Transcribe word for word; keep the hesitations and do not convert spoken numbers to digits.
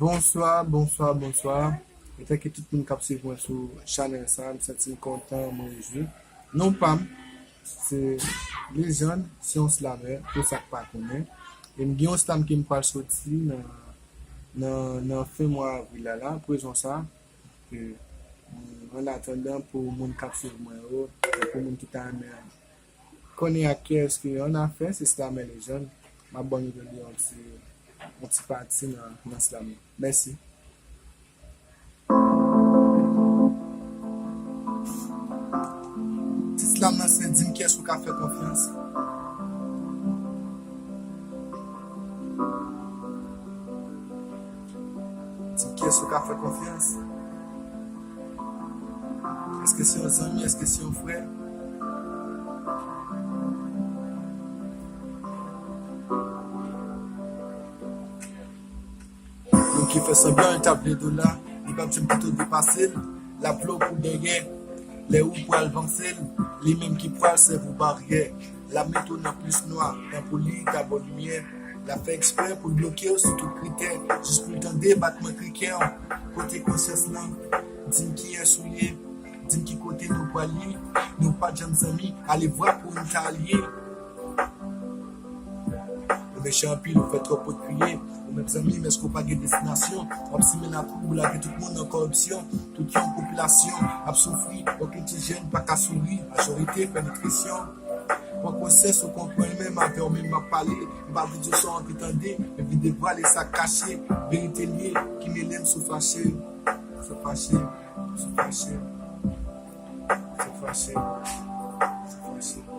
Bonswa, bonswa, bonswa. Antanke tout moun k ap swiv mwen sou chanèl sa, m santi m kontan, mwen rejwi. Non pa m, se Lejann, se yon slamè, pou sa k pa konnen. E m gen yon slam ke m pral soti nan, nan, nan fen mwa avril la, la, prezan sa. Ke, an atandan, pou moun k ap swiv mwen yo, e pou moun ki ta renmen konnen ak kiyès ke an afè, se slamè Lejann. M ap ban nou tande yon ti, yon ti pati nan, nan slam nan. Mèsi. Ti slam nan se di m kiyès ou ka fè konfyans. Di m kiyès ou ka fè konfyans. Èske se yon zanmi? Èske se yon frè? Moun ki fè sanblan li ta vle dola, li p ap janm kite w depase l. L ap vle w pou dèyè. Lè ou pral vanse l, li menm ki pral sèvi w baryè. L ap mete w nan plis nwa, tan pou li ta ba w limyè. L ap fè eksprè pou l bloke w sou tout kritè, jis pou l tande batman kri kè w. Kote konsyans lan? Di m kiyès ou ye, di m ki kote nou pral ye. Nou pa t janm zanmi, alevwa pou nou ta alye. Ou mechan anpil, ou fè twòp pot kriye. Ou menm zanmi m, èske w pa gen destinasyon? W ap simen lakou, ou lage tout moun nan kòripsyon. Tout yon popilasyon ap soufri, okenn ti jèn pa ka souri. Majorite fè nitrisyon. Pran konsyans, ou konprann menm avè w menm m ap pale. M pa vle di w sa w anvi tande, men vin devwale sa k kache. Verite l ye, ki mele m sou fache. Sou fache, sou fache, sou fache, sou fache.